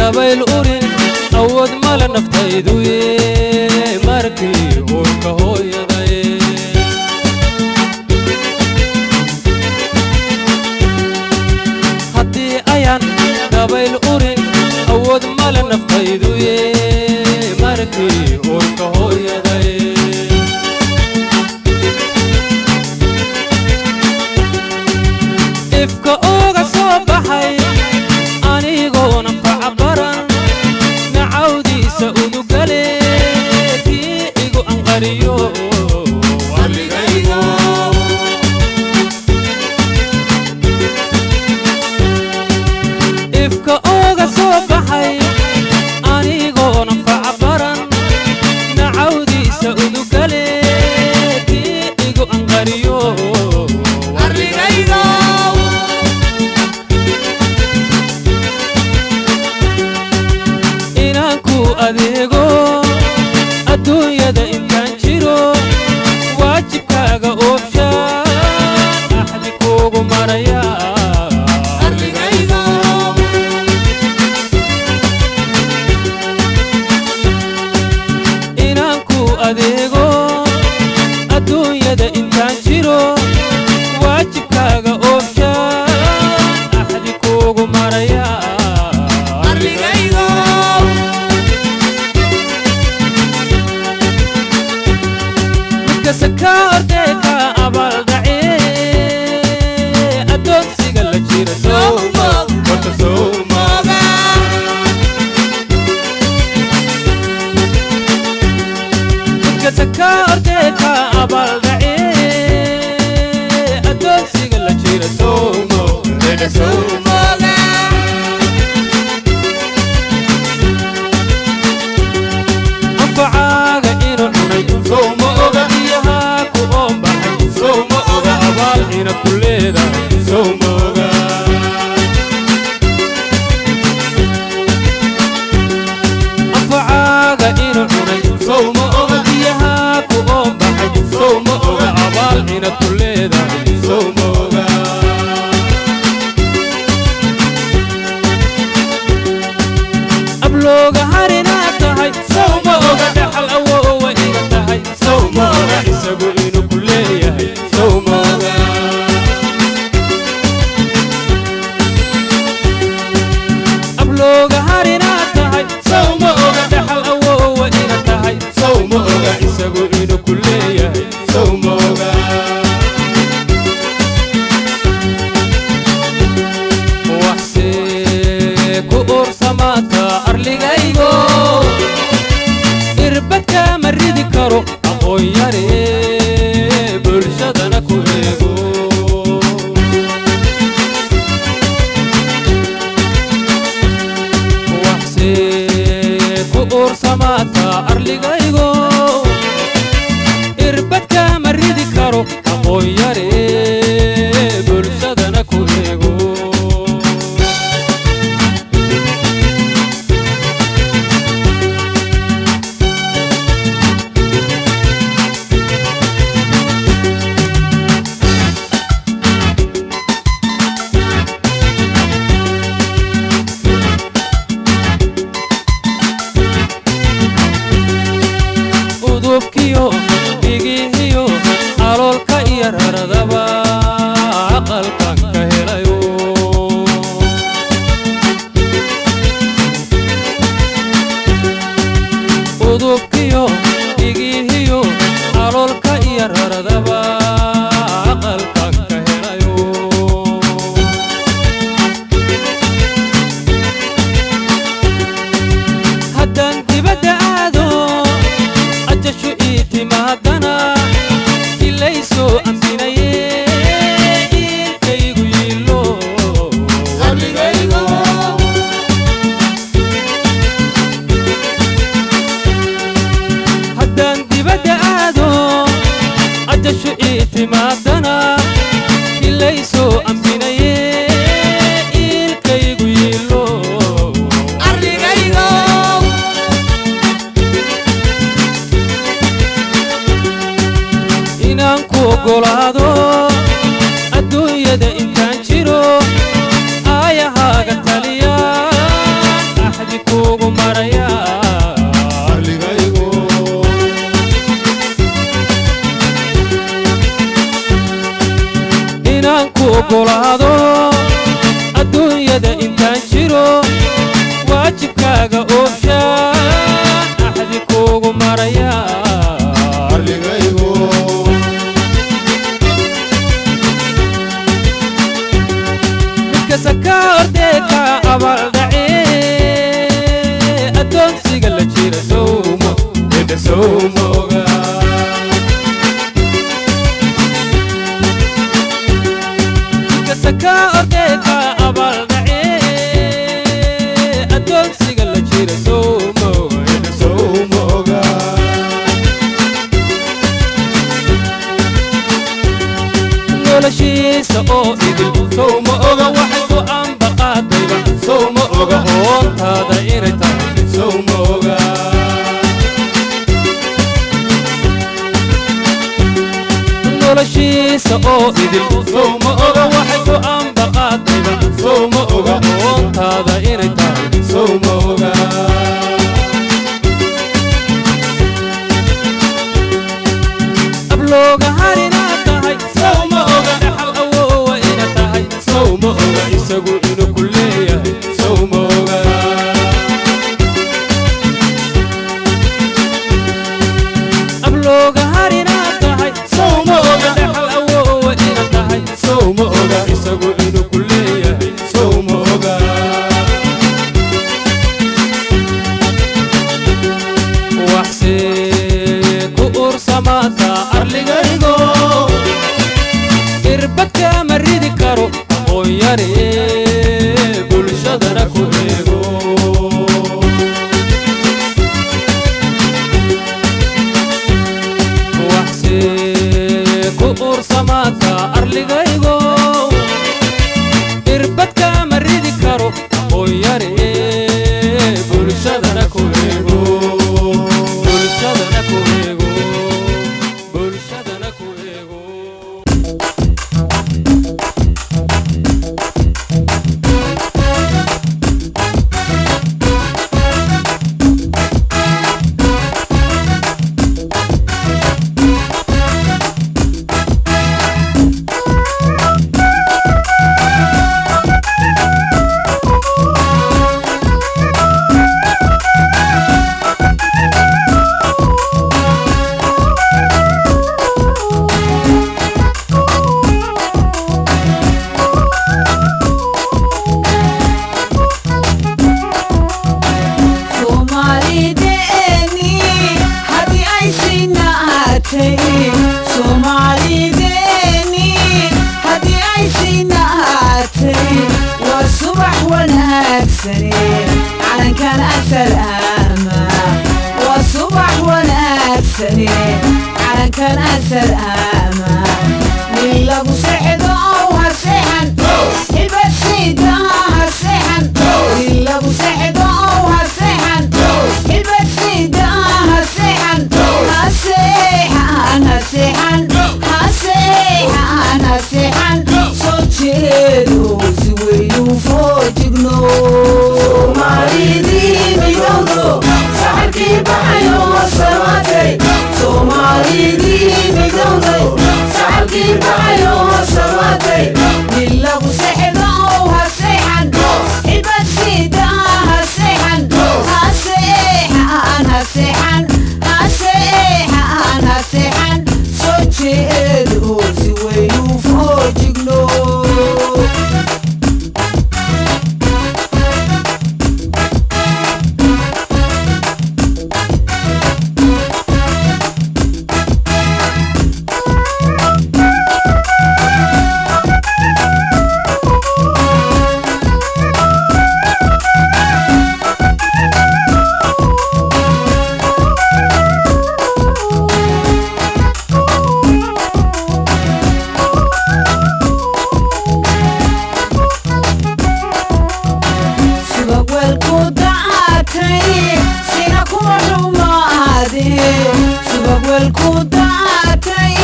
Dabayl urin awood male naftaydu markii uurka hooyaday. Haddii ayaan dabayl urin awood male naftaydu markii uurka hooyaday. Ifka uga soo baxay anigoona facabaran nacawdiisa udugale kii igu anqariyo. Ifka uga soo baxay anigoona facabaran nacawdiisa udugale kii igu anqariyo. Inaan ku adeego adduunyada intaan jiro waajibkaaga oofshaan axdi kuugu maraya. Inaan ku adeego adduunyada intaan jiro waajibkaaga oofshaan axdi kuugu maraya. Midkasta ka ordee ka abaaldhace addoonsiga la jira horta sowmooga. Midkasta ka ordee ka abaaldhace addoonsiga la jira sowmo sowmooga. Anfacaaga inuu cunay sowma oga, biyahaa ku oonbaxay sowma oga, abaal inaad ku leedahay sowma oga. Anfacaaga inuu cunay sowma oga, biyahaa ku oonbaxay sowma oga, abaal inaad ku leedahay sowma oga. Ablooga harinaad tahay sowma oga, dhaxal awoowa iga tahay sowma oga, isagu inuu ku leeyahay sowma oga. Ablooga harinaad tahay sowma oga, dhaxal awoowa iga tahay sowma oga, isagu inuu ku leeyahay sowma oga. Waxse ku uursamaadka arligaygo irbadka ma ridi karo aqoon yare bulshadana ku eego. Waxse ku uursamaadka arligaygo irbadka ma ridi karo aqoon yare bulshadana ku eego. Udubkiyo dhigihiyo aloolka iyo raradaba aqalkan ka helayo. Udubkiyo dhigihiyo aloolka iyo raradaba aqalkan ka helayo. Haddaan dibadda aado ajashu ii timaadana ilaysoo ambinaye iilkaygu yiilo. Haddaan dibadda aado ajashu ii timaadana ilaysoo ambinaye iilkaygu yiilo. Inaan ku oggolaado adduunyada intaan jiro aayahaaga taliya axdi Waajibkaaga oofshaan axdi kuugu maraya. Arligaygu. Midkasta ka ordee ka abaaldhace, addoonsiga la jira sowmo Eda sowma oga. Midkasta ka ordee ka abaaldhace, addoonsiga la jira sowmo. Eda sowma oga. Noloshiisa oo idil sowma oga, waxay ku ambaqaadayba Sowma oga. Oontaada inay tahay Sowma oga. Noloshiisa oo idil Sowma oga. Waxay ku ambaqaadayba Sowma oga. Oontaada inay tahay Sowma oga. Ablooga harinaad tahay sowma oga, dhaxal awoowa ina tahay Sowma oga isagu inuu ku leeyahay. Sowma oga. Ablooga harinaad tahay Sowma oga. Dhaxal awoowa ina tahay Sowma oga isagu inuu ku leeyahay. Sowma oga. Waxse ku ursamaata Arligaygo. Irbad kama ridi karo aqoon yare, bulshadana ku eego. Waxse ku ursamaata arligaygo, irbad kama ridi karo aqoon yare, bulshadana ku eego, bulshadana ku eego, bulshadana ku eego. Soomaalideeni haddii ay sinaatay, Soomaalideeni haddii ay sinaatay, waa subax wanaagsane, calankan asalaama. Waa subax wanaagsane, calankan asalaama. Nin lagu seexdo ow ha seexan, xilbadsiida ha seexan. Nin lagu seexdo ow ha seexan, xilbadsiida ha seexan, ha seexan, ha seexan, ha seexan, ha seexan. Soo jeedo si weynu foojigno. Soomaalidii midowdo, saxarkii baxayo samaatay. Soomaalidii midowday, saxarkii baxayo samaatay. Nin lagu seexdo ow ha seexan, xilbadsiida ha seexan, ha seexan, ha seexan, ha seexan, ha seexan. Soo jeedo si weynu foojigno. Subag weelku daatay sina kuma xumaade, subag weelku daatay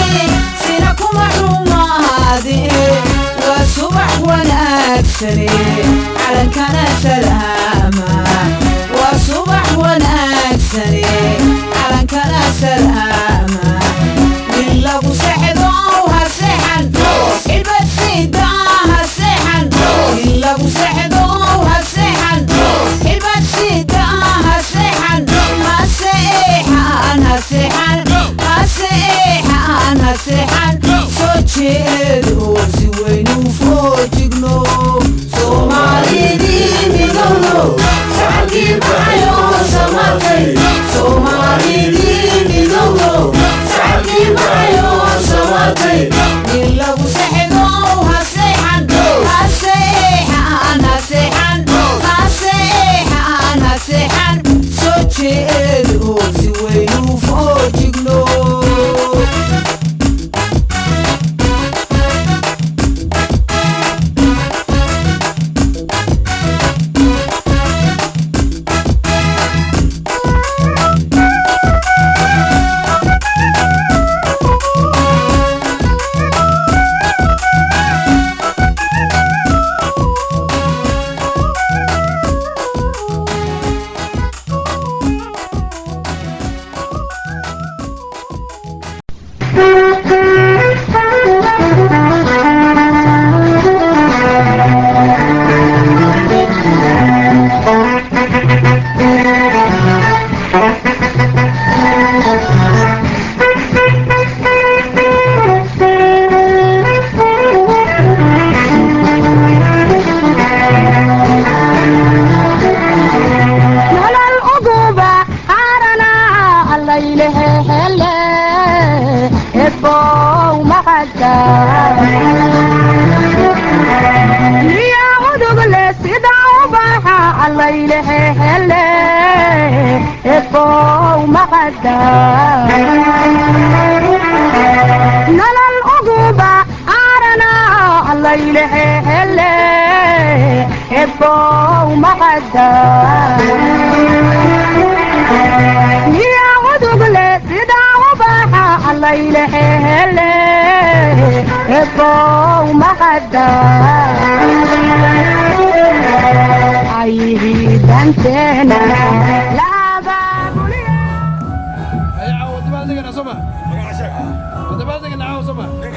sina kuma xumaade. Waa subax wanaagsane, calankana salaama. Waa subax wanaagsane, calankana salaama. Nin lagu seexdo ow ha seexan, xilbadsiida ha seexan. Nin lagu seexdo ow ha seexan, xilbadsiida. Jeedo si weynu foojigno. Soomaalidii midowno, sacabkii baxayo samatay. Soomaalidii midowno, sacabkii baxayo samatay. In lagu sexdo ha seexan, ha seexan, ha seexan, ha seexan, ha seexan. Soo jeedo si weynu foojigno. Nolol uguba arana allaylehele ebow maxada niya udugle sida ubaxa allaylehele ebow maxada nolol uguba arana allaylehele ebow maxada niya udugle sida ubaxa allaylehele ebow maxada ayhidanteena laababuliya.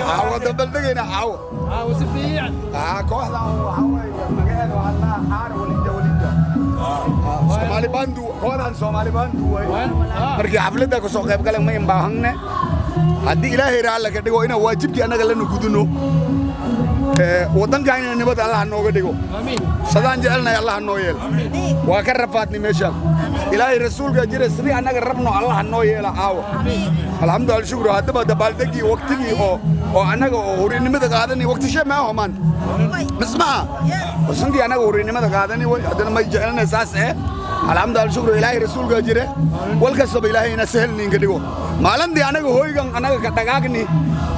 Caawa dabaldegayna caawa. Kooxdan waxaa weeye magaceeda waxaa la Aar Walinja Walinja. Soomaali bandu, kooxdan Soomaali bandu way. Markii xafladda ka soo qayb galeen ma imbaahanne. Haddii Ilaahay raalli ka dhigo inaan waajibkii annaga lana gudino. Waddanka inaan nabad Allah nooga dhigo. Sadaan jecelnahay Allah noo yeelo. Waa ka rafaadnay meeshaan. Ilaahay rasuulka jira sidii annaga rabno Allah noo yeela caawa. Alxamdu shukru, haddaba dabaaldegii waqtigii oo annaga oo hurinimada qaadanay waqti shee ma aho maanta. Mismaha? Wasantii annaga hurinimada qaadanay way haddana may jecelnay saas eh. Alxamdu shukru, Ilaahay rasuulka jira. Wal kastaba Ilaahay ina sahel ninka dhigo. Maalintii annaga hoygan annaga ka dhagaagni.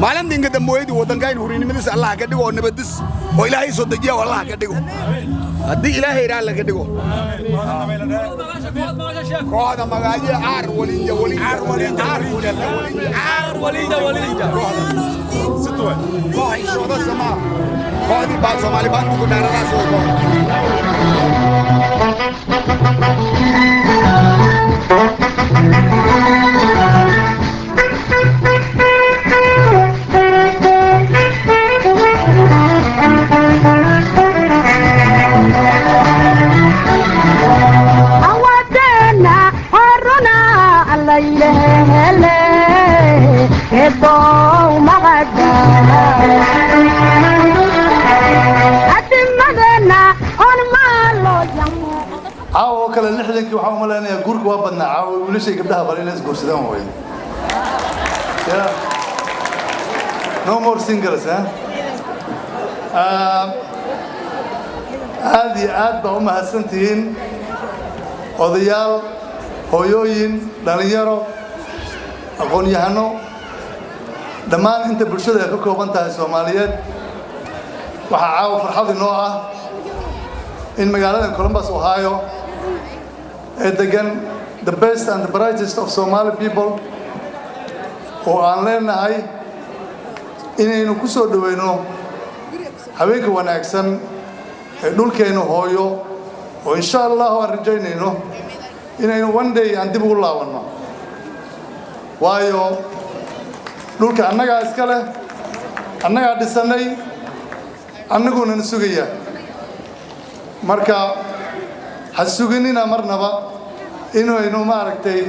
Maalintii inka dambeeyay waddankayn hurinimadiisa Allah ka dhigo oo nabadis oo Ilaahay soo dejiya oo Allah ka dhigo. Haddii Ilaahay raalli ka dhigo. Kooxda magacyo Aar Walinja Walinja. Aar Walinja Walinja Walinja. Aar Walinja Walinja. Koox ishooda samaa. Kooxdii baa Soomaali baan ku dhaaradaas way koox. Awadena horuna allaylehele ebow maxada adimadena on maalo yamu. Caawa oo kale 60-kii waxaan u malaynayaa guurka waa badnaa. Caawa wiilashay gabdhaha bal inay isguursadaan way. Yeah. No more singles, eh? Aad iyo aad baa u mahadsantihiin, odayaal, hooyooyin, dhalinyaro, aqoon-yahano, dhammaan inta bulshada ay ka kooban tahay Soomaaliyeed. Waxaa caawa farxad inoo ah in magaalada Columbus, Ohio ee degan the best and the brightest of Somali people oo aan leenahay inaynu ku soo dhoweyno haweenka wanaagsan ee dhulkeennu hooyo, oo insha Allahu aan rajaynayno inaynu one day aan dib ugu laabanno, waayo dhulka annagaa iska leh, annagaa dhisannay, annaguunana sugaya. Marka ha suginina marnaba inaynu maaragtay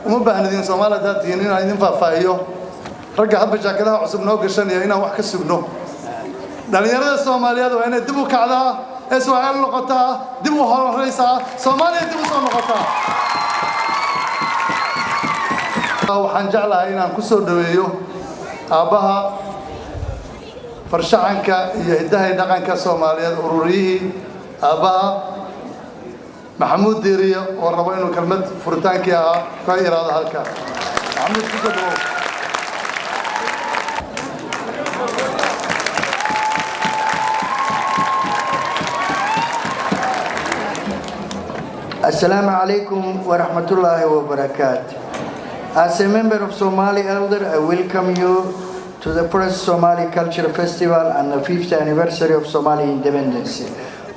uma baahnidin. Soomaali haddaad tihiin, inaan idin faahfaahiyo Ragga hadba jaakadaha cusub noo gashanaya inaan wax ka sugno. Dhalinyarada Soomaaliyeed waa inay dib u kacdaa, SYL noqotaa, dib u horeysaa, Soomaaliya dib u soo noqotaa. Waxaan jeclahay inaan ku soo dhaweeyo aabbaha farshaxanka iyo hiddaha iyo dhaqanka Soomaaliyeed, ururiyihii, aabbaha Maxamuud Diiriye, oo rabo inuu kelmad furitaankii ahaa ka iraado halka. Maxamuud, ku soo dhawow. Assalamu alaikum wa rahmatullahi wa barakatuh. As a member of Somali Elder, I welcome you to the first Somali Culture Festival and the fifth anniversary of Somali independence.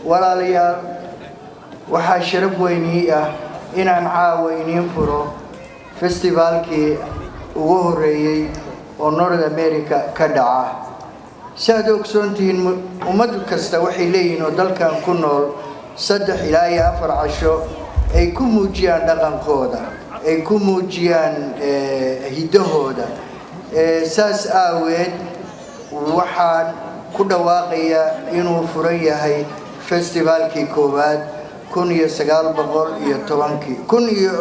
Walaalayaal, waxaa sharaf weyn ii ah inaan caawa iniin furo festivalkii ugu horeeyey oo North America ka dhaca. Si aad ogsoontihiin, ummad kasta waxay leeyihiin oo dalkan ku nool 3 ilaa iyo 4 casho ay ku muujiyaan dhaqankooda, ay ku muujiyaan hiddahooda. Saas aaweed waxaan ku dhawaaqayaa inuu furan yahay festivalkii koowaad 1910-kii, kun iyo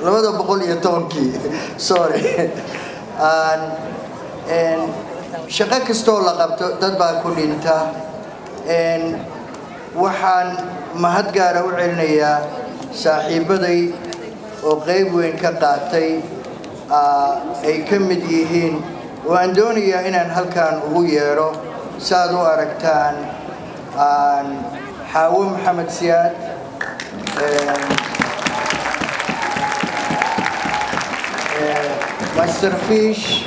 210-kii, sorry. Shaqo kastoo la qabto dad baa ku dhinta. Waxaan mahad gaara u celinayaa saaxiibaday oo qayb weyn ka qaatay, ay ka mid yihiin, oo aan doonayaa inaan halkan ugu yeedho saaad u aragtaan, Xaawo Maxamed Siyaad, Master Fish,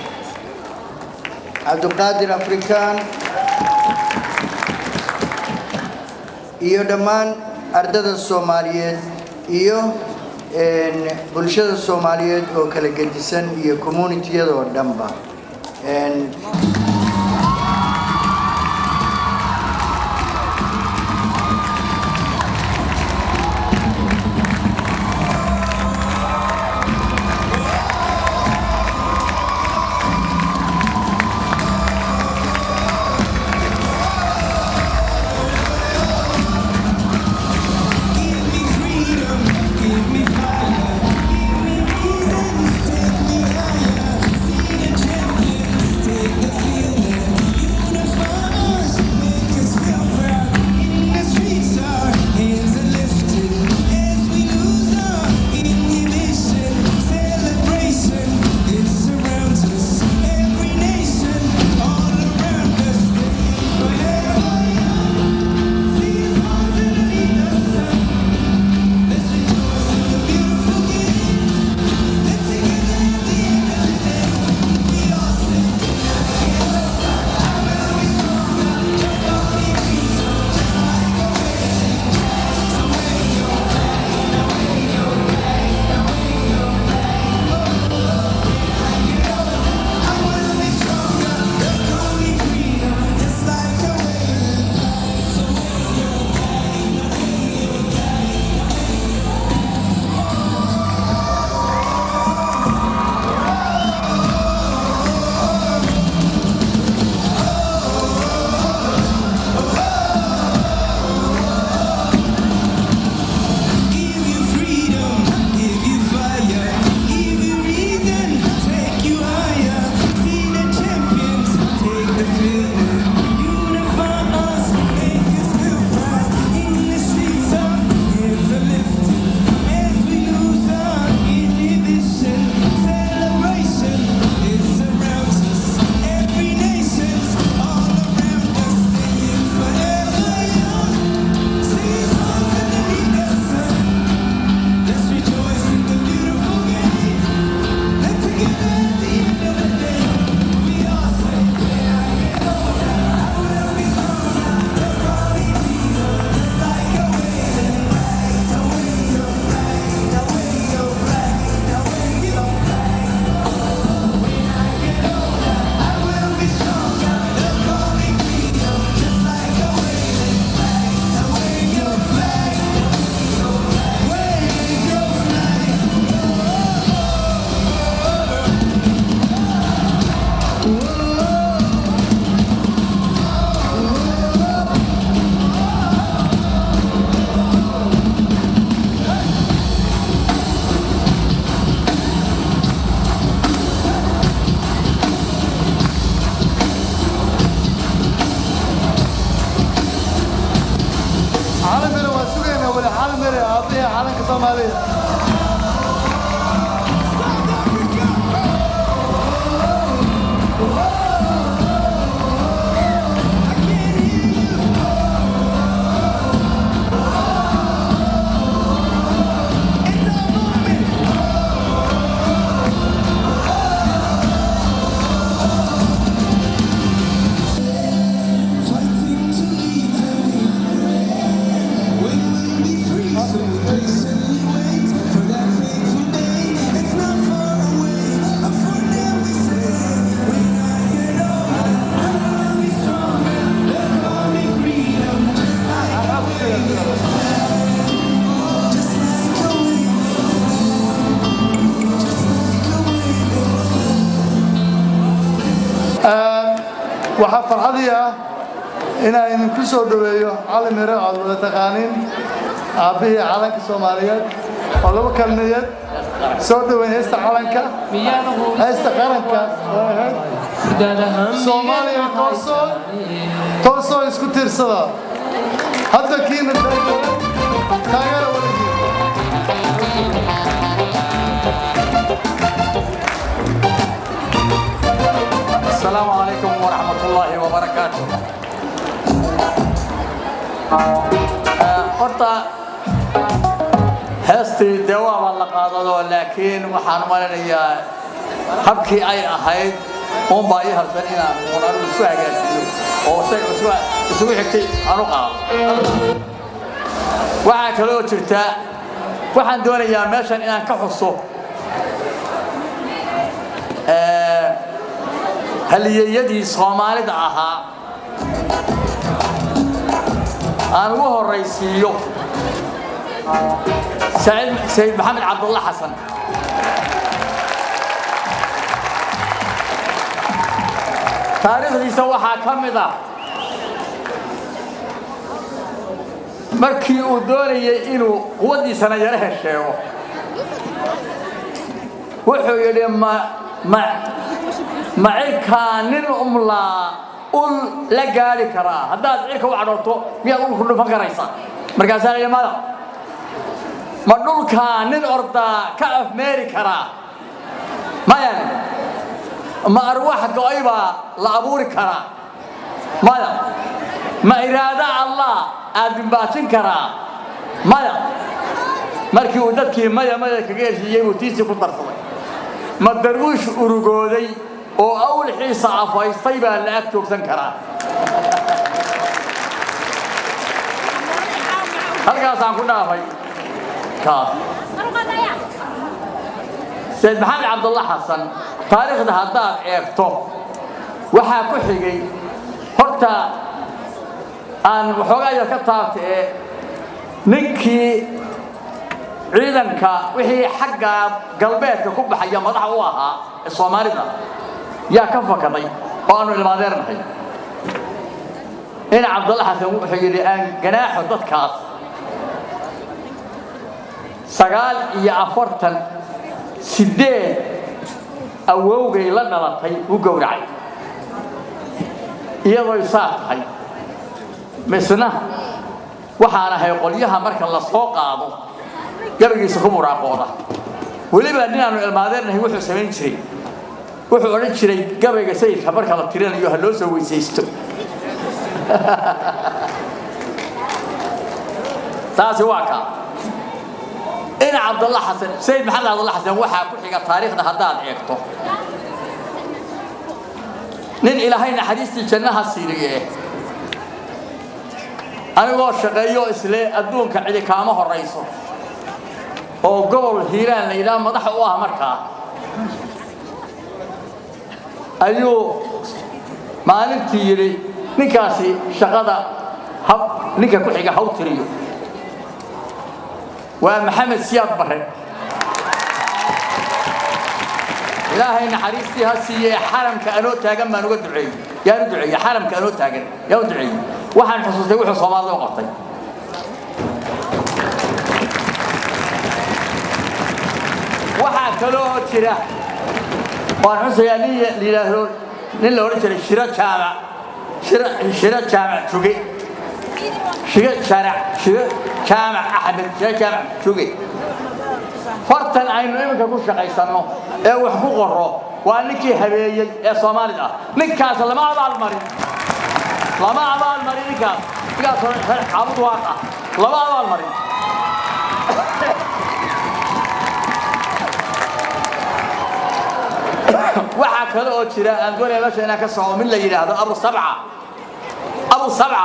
Cabdiqaadir Afrikaan iyo dhammaan ardada Soomaaliyeed iyo bulshada Soomaaliyeed oo kala gedisan iyo communitiyadoo dhanba. Take the Mire, aabbihii calanka Soomaaliya. Waxaa farxadii ah inaan idinku soo dhoweeyo Cali Mire oo aad wada taqaaniin, aabbihii calanka Soomaaliyeed, oo laba kalmiyeed soo dhoweyn heesta calanka, heesta qaranka oo ahayd Soomaaliya toosoo toosoo isku tiirsada. Hadda kiina taageera weligiin. السلام عليكم ورحمة الله وبركاته. Horta heestii dee waaba la qaadado, laakiin waxaan u malinayaa habkii ay ahayd uunbaa ii harsan inaan uun anigu isku hagaajiyo oo say isugu xigtay aan u qaado. Waxaa kaloo jirta, waxaan doonayaa meeshan inaan ka xuso halyeeyadii Soomaalida ahaa, aan ugu horraysiiyo Sayid Maxamed Cabdulla Xasan. Taariikhdiisa waxaa ka mid ah markii uu doonayay inuu quwaddiisana yaro hesheego, wuxuu yidhi: Ma ma cirkaa nin umlaa ul la gaari karaa? Haddaad cirka u cadhooto, miyaad ul ku dhufan karaysaa?" Markaasaa la yidhi: "Mada." "Ma dhulkaa nin ordaa ka afmeeri karaa?" "Maya." "Ma arwaax go'ay baa la abuuri karaa?" "Maya." "Ma iraado Allah aadinbaajin karaa?" "Maya." Markii uu dadkii maya maya kaga heshiiyey, buu tiisii ku darsaday: "Ma darwiish urugooday oo awlxiisa afaystay baa la ag joogsan karaa?" Halkaasaan ku dhaafay kaas. Sayid Maxamed Cabdulla Xasan taariikhda haddaad eegto, waxaa ku xigay, horta aan waxoogaa yar ka taabta ee ninkii ciidanka wixii xagga galbeedka ku baxaya madaxa u ahaa ee Soomaalida yaa ka fakaday oo aanu ilmaadeernahay in Cabdulla Xasan. Wuxuu yidhi: "Aan ganaaxo dadkaas." 49 sideed awowgay la dhalatay u gowracay. Iyadoo saa tahay, misna waxaan ahay qolyaha marka la soo qaado gabaygiisa ku muraaqooda. Weliba nin aanu ilmaadeernahay wuxuu samayn jiray, wuxuu odhan jiray: "Gabayga Sayidka marka la tirinayo ha loo soo weysaysto." Taasi waa kaa in Cabdalla Xasan. Sayid Maxamed Cabdalla Xasan waxaa ku xiga taariikhda haddaad eegto nin Ilaahay naxariistii jannaha siiriye. Anigoo shaqeeyo isle adduunka cidi kaama horayso, oo gobol Hiiraan la yidhaha madaxa u ah markaa, ayuu maalintii yidhi: "Ninkaasi shaqada hab ninka ku xiga haw tiriyo." Waa Maxamed Siyaad Barre, Ilaahay naxariistii ha siiyee. Xaramka anoo taagan baan uga duceeyey, yaan u duceeyey. Xaramka anoo taagan yaan u duceeyey. Waxaan xusuustay wuxuu Soomaalida u qabtay. Waxaa kaloo jira waan xusayaa nin la yidhaahdo, nin la odhan jiray Shiro Jaamac, Shiro Jaamac Juge, Shiro Jaamac, Shiro Jaamac Axmed Shire Jaamac Juge. Fartan aynu iminka ku shaqaysanno ee wax ku qoro waa ninkii habeeyey ee Soomaalida ah. Ninkaas lama abaalmarin, lama abaalmarin ninkaas. Ninkaas reer Caabud Waaq ah lama abaalmarin. Waxaa kale oo jira aan doonaya meesha inaan ka soco mid la yidhaahdo Abu Sabca. Abu Sabca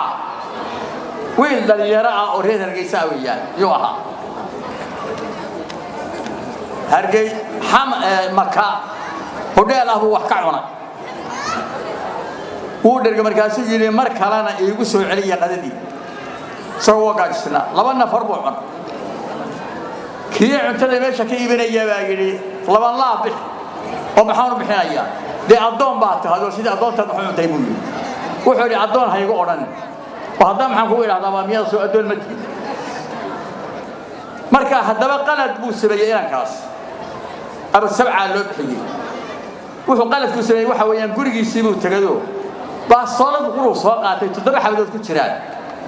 wiil dhalinyaro ah oo reer Hargeysa ah weeyaan, yuu ahaa Hargey xam Maka hodheel ah buu wax ka cunay, wuu dherga. Markaasuu yidhi, mar kalena iigu soo celiya qadadii, isagoo waa gaajisnaa. Laba nafar buu cunay. Kii cuntada meesha ka iibinaya baa yidhi, laban laa bix. Oo maxaan u bixinayaa? Dee addoon baa tahay oo sidii addoontaad wax u cuntay, buu yidhi. Wuxuu yidhi, addoon ha igu odhan. Oo haddana maxaan kugu idhahdaa? Baa miyaad soo addoon ma tihin? Marka haddaba qalad buu sameeyey inankaas Abu Sabcaa loo bixiyey. Wuxuu qaladku sameeyey waxa weeyaan, gurigiisii buu tegado, baastoolad quruu soo qaatay, 7 xabadood ku jiraan,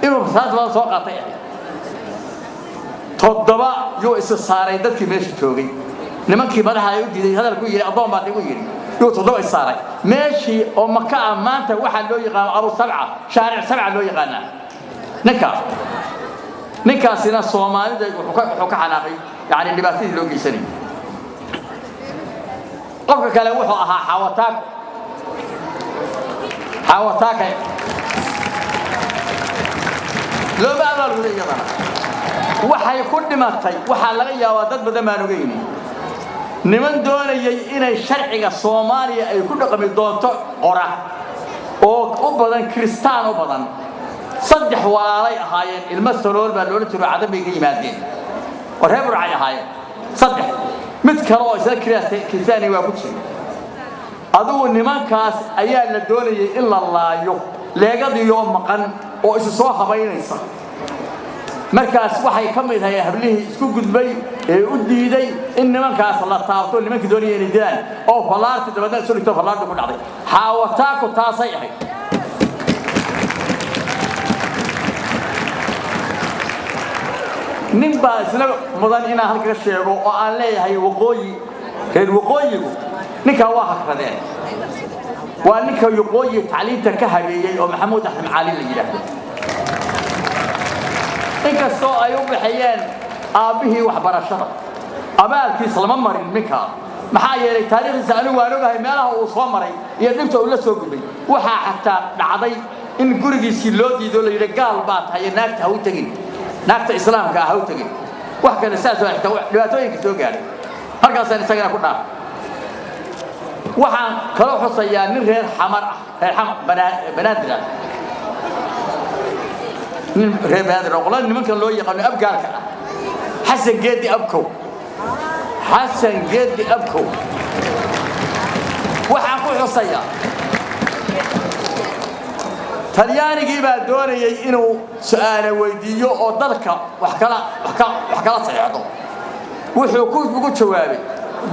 inuu rasaas badan soo qaatay ahayd. 7 yuu isa saaray dadkii meesha joogay. Nimankii madaxa ay u diiday hadalku yidhi, addoon baa igu yidhi, yuu 7 is saaray meeshii oo Maka ah. Maanta waxaa loo yaqaano Abu Sabca, Shaaric Sabca loo yaqaanaa ninkaas. Ninkaasina Soomaalida wuxuu ka xanaaqay yani dhibaatadii loo geysanayay. Qofka kale wuxuu ahaa Xaawataako. Xaawataaka looma abaalguday iyadana, waxay ku dhimatay, waxaa laga yaabaa dad badan baan ogeyni, niman doonayay inay sharciga Soomaaliya ay ku dhaqmi doonto qora oo u badan Kiristaan u badan. 3 walaalay ahaayeen, ilmo Salool baa loola jiro, Cadan bay ka yimaadeen oo reer Burcay ahaayeen 3. Mid kale oo isla Kiristaani waa ku jira. Adigu nimankaas ayaa la doonayay in la laayo, leegadiiyoo maqan oo isu soo habaynaysa. Markaas waxay ka mid ahay hablihii isku gudbay ee u diiday in nimankaas la taabto, nimankii doonaya inay dilaan, oo fallaarti dabeedna isu dhigto, fallaarti ku dhacday. Xaawataako taasay ahayd. Nin baa isla mudan inaan halka ka sheego oo aan leeyahay waqooyi, reer waqooyigu ninkaa waa hakradeen. Waa ninka waqooyi tacliinta ka habeeyey oo Maxamuud Axmed Cali la yidhaahdo. Inkastoo ay u baxayeen aabbihii waxbarashada, abaalkiis lama marin ninkaa. Maxaa yeelay taariikhdiisa anigu waan ogahay, meelaha uu soo maray iyo dhibta uu la soo gubay. Waxaa xataa dhacday in gurigiisii loo diido, la yidhi, gaal baa tahay iyo naagta ha u tegin, naagta Islaamka ah ha u tegin. Wax kale saas waa xitaa dhibaatooyinka soo gaadhay. Halkaasaan isagana ku dhaaf. Waxaan kaloo xusayaa nin reer Xamar ah, reer Xamar Banaadir ah, nin reer Banaadir oo qolada nimankan loo yaqaano Abgaalka ah, Xasan Geedi Abkow. Xasan Geedi Abkow waxaan ku xusayaa, Talyaanigii baa doonayay inuu su'aalo weydiiyo oo dalka wax kala saxeexdo. Wuxuu ku ugu jawaabay,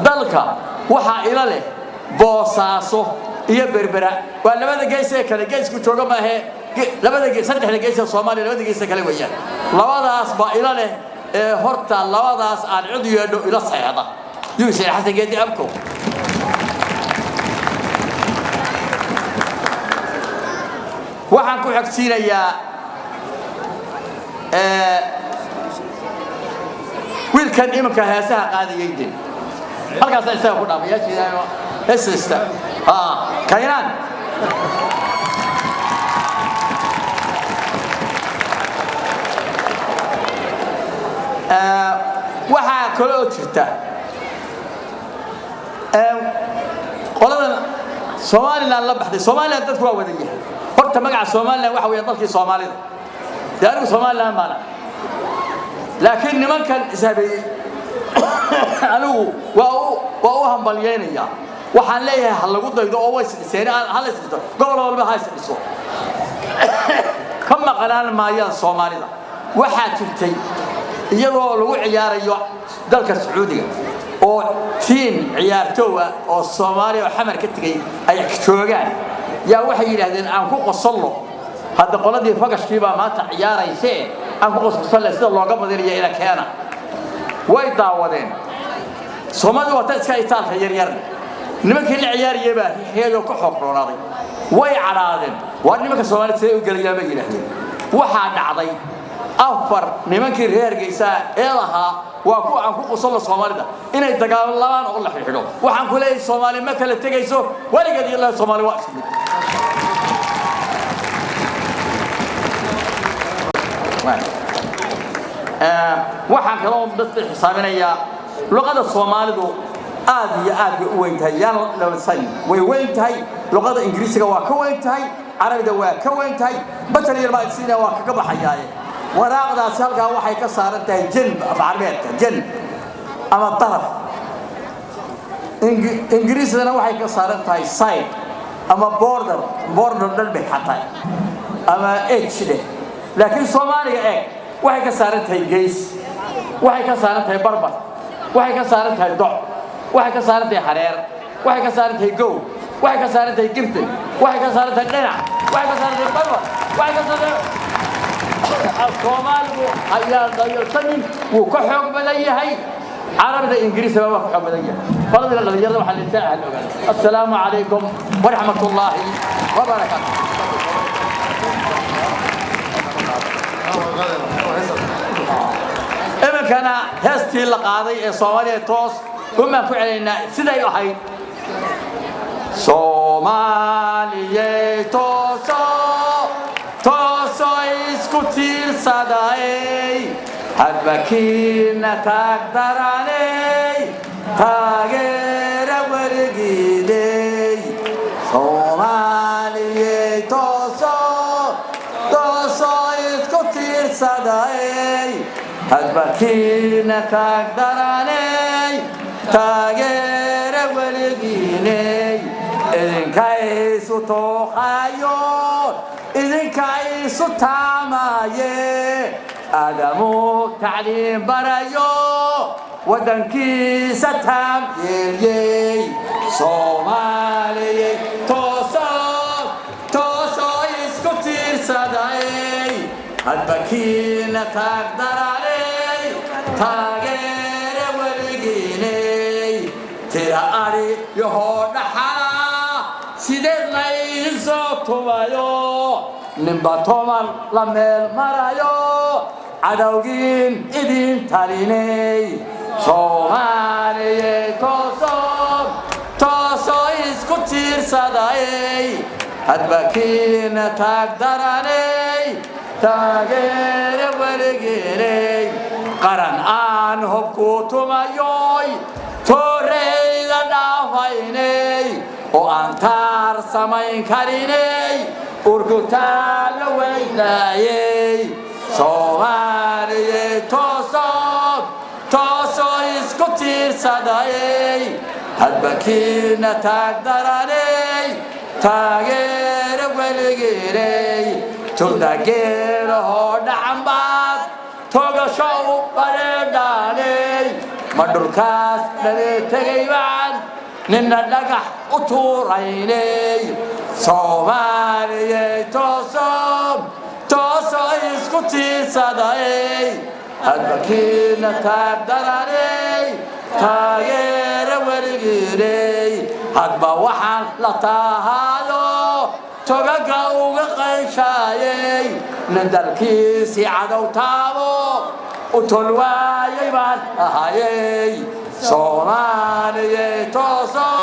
dalka waxaa ila leh Boosaaso iyo Berbera, waa labada gees ee kale, geesku jooga maahee, labada gees, saddexda gees ee Soomaaliya, labada gees ee kale weeyaan. Labadaas baa ila leh ee horta labadaas aan cid yeedho ila saxeexda, yuu isay Xasan Geedi Abkow. Waxaan ku xogsiinayaa wiilkan iminka heesaha qaadayay, de halkaasa isaga ku dhaafay yaashiidaano heesaysta Kaynaan. Waxaa kale oo jirta qoladan Somaliland la baxday. Somaliland dadku waa wada yahay. Horta magaca Somaliland waxa weeye dalkii Soomaalida. Dee anigu Somaliland baan ahay, laakiin nimankan ishabeeyey anigu waa u hambalyaynayaa. Waxaan leeyahay ha lagu daydo oo way isdhiseen, ha la isdhiso, gobol walba ha isdhiso, ka maqnaan maayaan Soomaalida. Waxaa jirtay iyadoo lagu ciyaarayo dalka Sacuudiga oo tiin ciyaartoow ah oo Soomaaliya oo Xamar ka tegey ay joogaan, yaa waxay yidhaahdeen, aan ku qosollo hadda qoladii fagashkii baa maanta ciyaaraysee. Aan ku qosqosalle sida looga badinaya ila keena. Way daawadeen. Soomaalidu waa ta iska itaalka yaryar. Nimankii la ciyaariyey baa riixiyayoo ka xoog roonaaday. Way cadhaadeen. Waa nimanka Soomaalida siday u gelayaan, bay yidhaahdeen. Waxaa dhacday afar nimankii reer Hargeysa ee lahaa waa kuwa aan ku qosolno Soomaalida inay dagaalamaan oo la xidhiidho. Waxaan ku leeyahay, Soomaali ma kala tegayso weligeed ilaa Soomaali waa isku mid. Waxaan kaloo dadka xisaabinayaa, luqada Soomaalidu aad iyo aad bay u weyn tahay. Yaan la way weyn tahay. Luqada Ingiriisiga waa ka weyn tahay, Carabiga waa ka weyn tahay. Batal yar baa isiina waa kaga baxayaaye. Waraaqdaasi halkaa waxay ka saaran tahay janb, af Carbeedka janb ama daraf. Ingiriisidana waxay ka saaran tahay side ama border, border dhan bay xataa ama h dheh. Laakiin Soomaaliga eeg, waxay ka saaran tahay gees, waxay ka saaran tahay barbar, waxay ka saaran tahay doc, waxay ka saaran tahay hareer, waxay ka saaran tahay gow, waxay ka saaran tahay girtan, waxay ka saaran tahay dhinac, waxay ka saaran tahay barbar, waxay ka saaran tahay. Soomaaligu ayaa dayalsanin, wuu ka xoog badan yahay Carabida, Ingiriisaba waa ka xoog badan yahay. Qoladina dhalinyarada waxaa la ahal ogaada. Assalaamu calaykum waraxmat ullaahi wabarakaatu. Iminkana heestii la qaaday ee Soomaaliya toos umaan ku celinaynaa siday ahayd. Soomaaliyey tooso, tooso, isku tiirsaday, hadba kiina taag daranay, taageera weligiiney. Soomaaliyey tooso, tooso, isku tiirsaday, hadba kiina taag daranay, taageera weligiiney. Idinka isu tooqayo, idinka isu taamaye, aadamu tacliim barayo, waddankiisa taam yeelyey. Soomaaliyey tooso, tooso, isku tiirsaday, hadba kiina taag daranay, taageera weligiiney. Tira ari yahoo dhaxala sideed laysoo tumayo, ninba toban la meel marayo, cadowgiin idin talinay. Soomaaliyey tooso, tooso, isku tiirsaday, hadba kiina taag daranay, taageera weligiinay. Qaran aan hubku tumayoy, tooreyda dhaafaynay, oo aan taar samayn karinay, urkutaa la weynaayey. Soomaaliyey tooso, tooso, isku tiirsaday, hadba kiina taag daranay, taageera weligiinay. Turdageelahoo dhacanbaad togasho u bareedhaanay, ma dhulkaas dhalee tegay baan nina dhagax u tuuraynay. Soomaaliyey tooso, tooso, isku tiirsaday, hadba kiina taag daranay, taageera weligiinay. Hadba waxaan la taahaayo togaga uga qayshaayey, nin dalkiisii cadow taabo u tol waayay baan ahayey. Soomaaliyey tooso.